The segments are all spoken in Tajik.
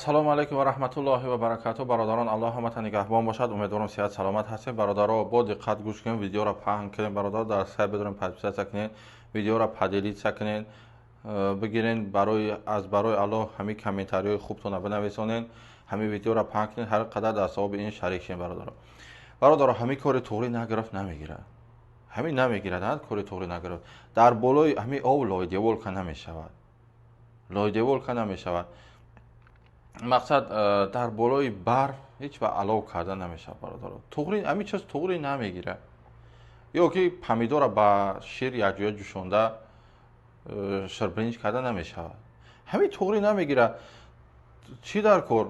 Ассалому алайкум ва раҳматуллоҳи ва баракатуҳ. Бародарон, Аллоҳ ҳаматон нигаҳбон бошад. Умедворам сиҳат саломат ҳастед. Бародаро, бо диққат гӯш кунед, видеоро паҳн кунед. Бародаро, дар сайт бидорем, подписаться кунед, видеоро поделиться кунед, бигирен барои аз барои Аллоҳ ҳамин комментариҳои хубтонро бинависонед, ҳамин видеоро паҳн кунед, ҳар қадар дар савоби ин шарик шед бародаро. Бародаро, ҳамин кори туғрӣ нагирифт намегирад. Ҳамин намегирад, ҳа, кори туғрӣ нагирифт. Дар болои ҳамин об лойдеволка намешавад. Лойдеволка намешавад. Мақсад дар болои барф ҳеҷ вақт алов карда намешавад бародаро. Туғрӣ ҳамин чиз туғрӣ намегирад. Ё ки помидора ба шир якҷоя ҷӯшонда ширбиринҷ карда намешавад. Ҳамин туғрӣ намегирад. Чӣ дар кор?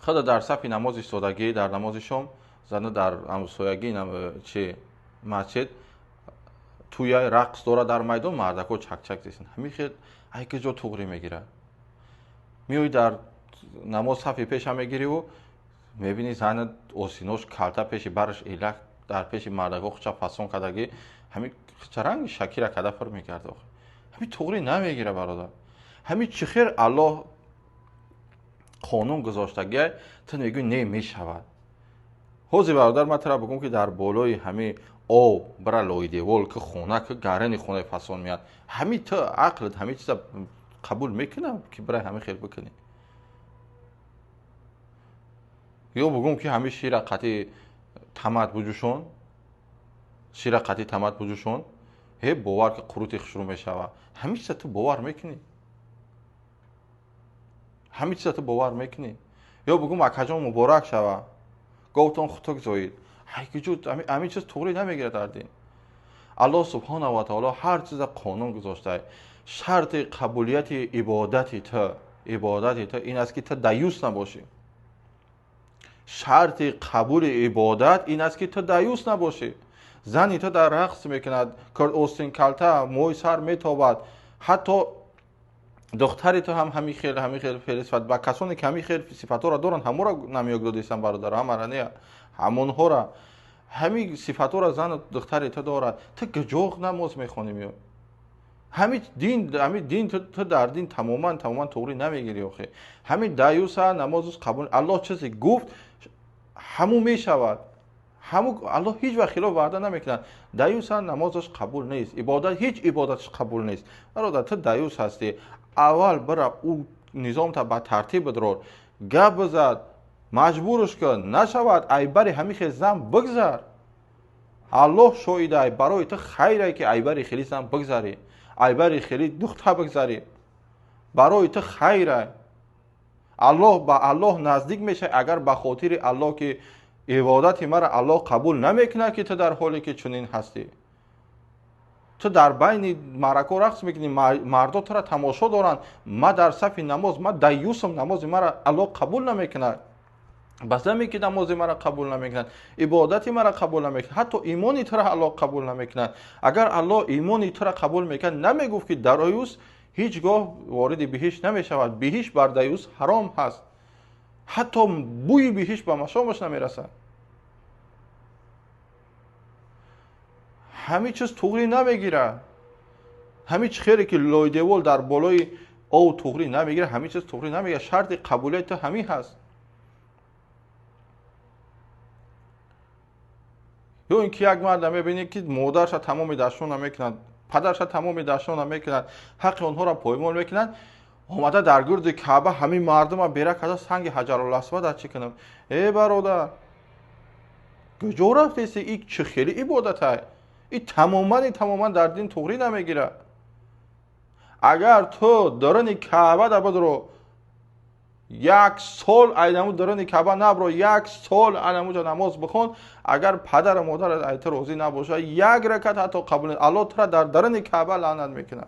Худа дар сафи намоз истодагӣ, дар намози шом, зана дар ҳамсоягӣ чи масҷид тӯя рақс дорад дар майдон, мардако чакчак зесанд. Ҳамин хел ай куҷо туғрӣ мегирад? Меои дар намоз сафи пеша мегириву мебини зана осинош калта пеши бараш элак дар пеши мардако хуча фасон кардагӣ, ҳамин ранги Шакира када пур мекард. Охир ҳамин туғрӣ намегира бародар. Ҳамин чӣ хел Аллоҳ қонун гузоштагиай, ту мегӯӣ не мешавад. Ҳозир бародар, ман тура бигӯм ки дар болои ҳамин об бира лойдевол ки хона ки гарани хонаи фасон меяд. Ҳамин ту ақлат ҳамин чиза қабул мекунам ки бирай ҳамин хел бикунӣ? Ё бигӯм ки ҳамин шира қатъи тамат буҷӯшон, шира қатъи тамат буҷӯшон, ҳе бовар ки қурути хушрӯ мешавад. Ҳамин чиза ту бовар мекунӣ? Ҳамин чиза ту бовар мекунӣ? Ё бигӯм акаҷон муборак шава, говтон хутук зоид. Ҳай куҷо ҳамин чиз туғрӣ намегирад дар дин. Аллоҳ субҳонаҳу ва таоло ҳар чиза қонун гузоштааст. Шарти қабулияти ибодати ту ин аст ки ту даюс набошӣ. Шарти қабули ибодат ин аст ки ту даюс набошӣ. Зани ту дар рақс мекунад, остин калта, мӯи сар метобад, ҳатто духтари ту ҳам ҳамин хел, ҳамин хел феъли сифат. Ба касоне ки ҳамин хел сифатҳоро доранд, ҳамонро намёк додистам бародар, ҳамаро не, ҳамонҳоро. Ҳамин сифатҳоро зану духтари ту дорад. Ту куҷо намоз мехонӣ меоӣ? Ҳамин дин, ҳамин дин ту дар дин тамоман, тамоман туғрӣ намегирӣ охе. Ҳамин даюса намозус қабул. Аллоҳ чизе гуфт, ҳамун мешавад. Ҳамун Аллоҳ ҳеҷ вақт хилоф ваъда намекунад. Даюса намозаш қабул нест. Ибодат ҳеҷ ибодаташ қабул нест. Бародар, ту даюс ҳастӣ. Аввал бира ӯ низомта ба тартиб бидрор. Гап бизад, маҷбурш кун, нашавад айбари ҳамин хел зан бигзар. Аллоҳ шоҳидай, барои ту хайре ки айбари хели зан бигзарӣ, айбари хели духта бигзарӣ. Барои ту хайре. Аллоҳ ба Аллоҳ наздик мешавӣ агар ба хотири Аллоҳ ки ибодати маро Аллоҳ қабул намекунад ки ту дар ҳоле ки чунин ҳастӣ. Ту дар байни маърако рақс мекунӣ, мардо туро тамошо доранд. Ма дар сафи намоз, ма даюсам, намози маро Аллоҳ қабул намекунад. Бас наме ки намози маро қабул намекунад, ибодати маро қабул намекунад, ҳатто имони туро Аллоҳ қабул намекунад. Агар Аллоҳ имони туро қабул мекард, намегуфт ки даюс ҳеҷ гоҳ вориди биҳишт намешавад. Биҳишт бар даюс ҳаром ҳаст. Ҳатто бӯи биҳишт ба машомаш намерасад. Ҳамин чиз туғрӣ намегирад. Ҳамин чи хеле ки лойдевол дар болои об туғрӣ намегирад, ҳамин чиз туғрӣ намегирад. Шарти қабулияти ту ҳамин ҳаст. Ё ин ки як марда мебинӣ ки модарша тамоми дашнона мекунад, падарша тамоми дашнона мекунад, ҳаққи онҳоро поймол мекунад, омада дар гирди Каъба ҳамин мардума бера карда санги ҳаҷаруласвад чӣ кунам? Э бародар, куҷо рафтеси? И чӣ хели ибодатай? И тамоман, тамоман дар дин туғрӣ намегирад. Агар ту даруни Каъба да бидро, як сол айнаму даруни Каъба набро, як сол айнамуҷа намоз бихон, агар падару модарат ай ту розӣ набошад, як ракат ҳатто қабул, Аллоҳ тура дар даруни Каъба лаънат мекунад.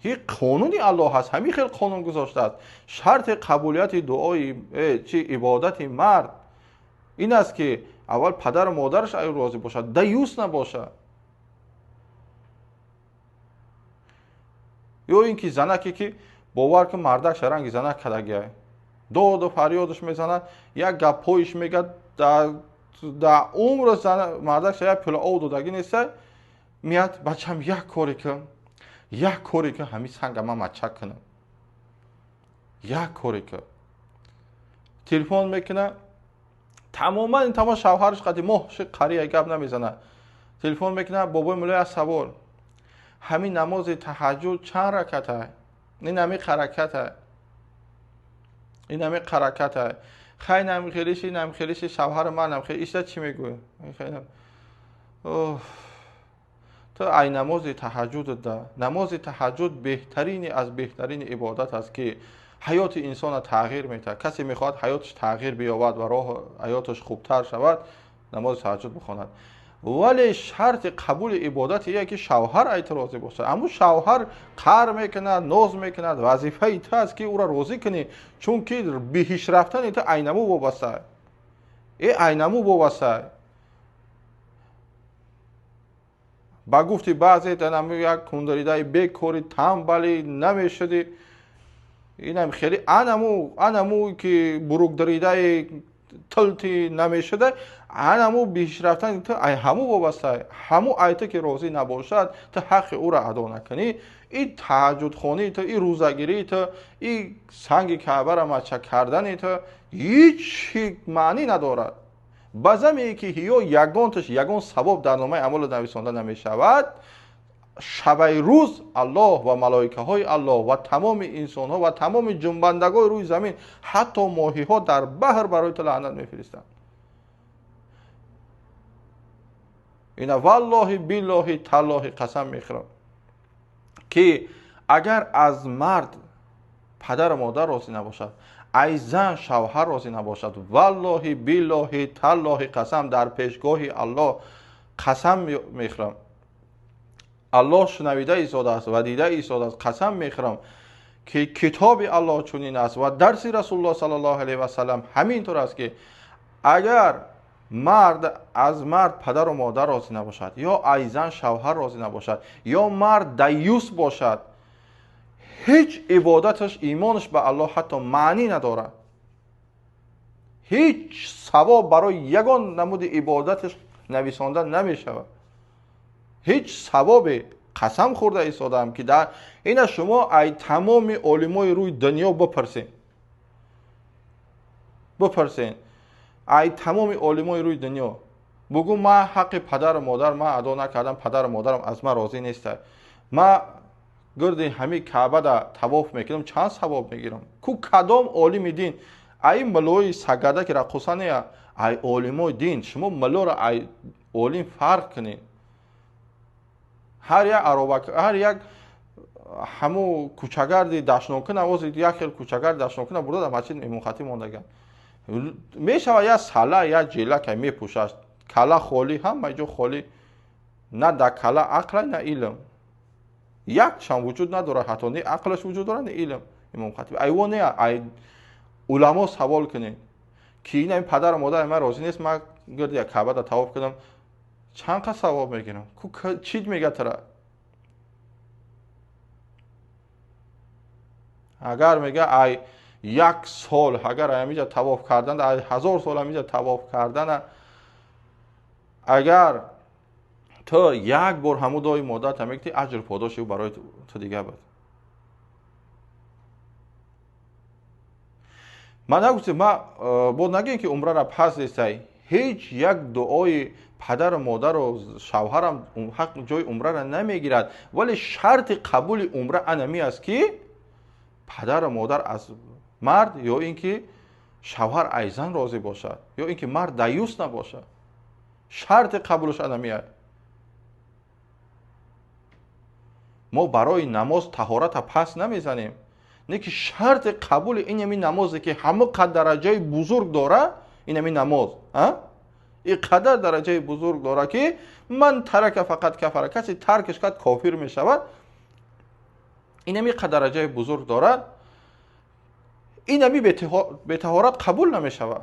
Ҳеҷ қонуни Аллоҳ ҳаст, ҳамин хел қонун гузоштааст. Шарти қабулияти дуои чи ибодати мард ин аст ки аввал падару модараш ай розӣ бошад, даюс набошад. Ё ин ки занаке ки бовар кун мардак шаранги занак кардагиай, доду фарёдаш мезанад, як гапҳоиш мегӯяд, дар умр мардак ша як пила об додагӣ неста, меяд бачам як коре кун, як коре кун, ҳамин санга ман мачак кунам. Як коре ки телефон мекуна, тамоман ин тамом шавҳараш қади моҳши қария гап намезана. Телефон мекуна, бобои мулло аз савол. Ҳамин намози таҳаҷҷуд чанд раката? Ин ҳамин ҳараката. Ин ҳамин ҳараката. Хай нам хелиши, нам хелиши шавҳари манам хел иша чӣ мегӯяд? Оҳ. Ту ай намози таҳаҷҷуд да. Намози таҳаҷҷуд беҳтарини аз беҳтарини ибодат аст ки ҳаёти инсона тағйир медиҳад. Касе мехоҳад ҳаёташ тағйир биёбад ва роҳ ҳаёташ хубтар шавад, намози таҳаҷҷуд бихонад. Вале шарти қабули ибодат ие ки шавҳар айт розӣ бошад. Аммо шавҳар қар мекунад, ноз мекунад, вазифаи ту аст ки ӯро розӣ кунӣ, чунки биҳишт рафтани ту айнаму вобаста. Айнаму вобаста. Ба гуфти баъзе як кундаридаи бекори тамбалӣ намешуди. Инам хеле анаму ки бурукдаридаи тилти намешуда, анаму биҳишт рафтани ту ай ҳаму вобаста. Ҳаму ай ту ки розӣ набошад, ту ҳаққи ӯро адо накунӣ. И таҳаҷҷудхонии ту, и рӯзагирии ту, и санги Каъбаро мача кардани ту ҳеҷ маънӣ надорад. Ба заме ки ҳиё ягонташ ягон савоб дар номаи амолат нависонда намешавад, шабаи рӯз Аллоҳ ва малоикаҳои Аллоҳ ва тамоми инсонҳо ва тамоми ҷунбандагои рӯи замин, ҳатто моҳиҳо дар баҳр барои ту лаънат мефиристанд. Ина валлоҳи биллоҳи таллоҳи қасам мехӯрам ки агар аз мард падару модар розӣ набошад, ай зан шавҳар розӣ набошад, валлоҳи биллоҳи таллоҳи қасам дар пешгоҳи Аллоҳ қасам мехӯрам. Аллоҳ шунавида истодааст ва дида истодааст. Қасам мехӯрам ки китоби Аллоҳ чунин аст ва дарси Расулуллоҳ саллаллоҳу алайҳи васаллам ҳамин тур аст ки агар мард аз мард падару модар розӣ набошад, ё ай зан шавҳар розӣ набошад, ё мард даюс бошад, ҳеҷ ибодаташ, имонаш ба Аллоҳ ҳатто маънӣ надорад. Ҳеҷ савоб барои ягон намуди ибодаташ нависонда намешавад. Ҳеҷ савобе қасам хӯрда истодаам ки дар ина шумо ай тамоми олимои рӯи дунё бипурсен. Бипурсен. Ай тамоми олимои рӯи дунё. Бугӯ ман ҳаққи падару модар ман адо накардам, падару модарам аз ман розӣ нест. Ман гирди ҳамин Каъбада тавоф мекунам, чанд савоб мегирам? Ку кадом олими дин? Ай муллои сагада ки раққоса не, ай олимои дин. Шумо муллоро ай олим фарқ кунед. Ҳар як ароба, ҳар як ҳаму кӯчагарди дашнокуна, оз як хел кӯчагарди дашнокуна бурда дар масҷид имомхатиб мондаган. Мешавад як сала, як ҷелака мепӯшад, кала холӣ, ҳама ҷо холӣ. На дар кала ақла, на илм. Якчанд вуҷуд надорад, ҳатто ни ақлаш вуҷуд дорад, ни илм. Имомхатиб айво не, ай уламо савол кунед ки ин падару модари ман розӣ нест, ман гирди як Каъбада тавоф кунам, чанд қад савоб мегирам? Ку чӣ мега тара? Агар мега ай як сол, агар ҳамиҷа тавоф кардан, ай 1000 сол ҳамиҷа тавоф кардан, агар ту як бор ҳаму дои модарта мегӯӣ, аҷр подоши ӯ барои ту дига буд. Ман нагуфтем, ман бод нагӯем ки умрара пас нестай. Ҳеҷ як дуои падару модару шавҳарам ҳақ ҷои умрара намегирад, вале шарти қабули умра анами аст ки падару модар аз мард ё ин ки шавҳар ай зан розӣ бошад, ё ин ки мард даюс набошад. Шарти қабулаш анами аст. Мо барои намоз таҳората пас намезанем, не ки шарти қабули инами намозе ки ҳама қад дараҷаи бузург дора, инами намоз, ин қадар дараҷаи бузург дора ки ман тарака фақат кафара, касе таркиш кард кофир мешавад. Инами қад дараҷаи бузург дорад, инами бетаҳорат қабул намешавад.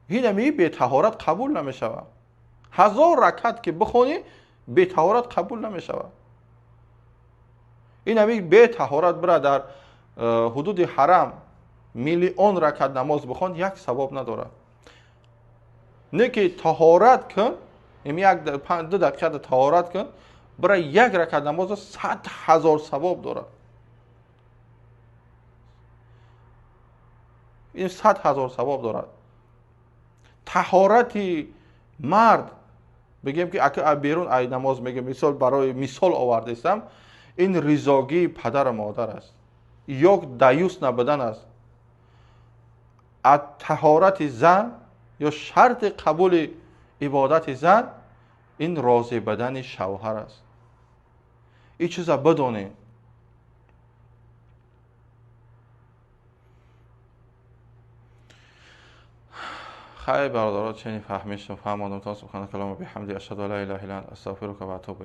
Инами бетаҳорат қабул намешавад. 1000 ракат ки бихонӣ бетаҳорат қабул намешавад. Инами бетаҳорат бира дар ҳудуди ҳарам миллион ракат намоз бихон, як савоб надорад. Не ки таҳорат кун, ими як ду дақиқа таҳорат кун, бира як ракат намоз 100 000 савоб дорад. Ин 100 000 савоб дорад. Таҳорати мард, бигем ки ака берун ай намоз мегем, мисол барои мисол овардестам, ин ризогии падару модар аст, ё даюс набудан аст. Аз таҳорати зан ё шарти қабули ибодати зан ин розӣ будани шавҳар аст. Ин чиза бидонед. Хайр, бародаро, чунин фаҳмиштум, фаҳмондум. Субҳанака Аллоҳумма биҳамдика, ашҳаду ан ла илаҳа илла анта, астағфирука ва атубу.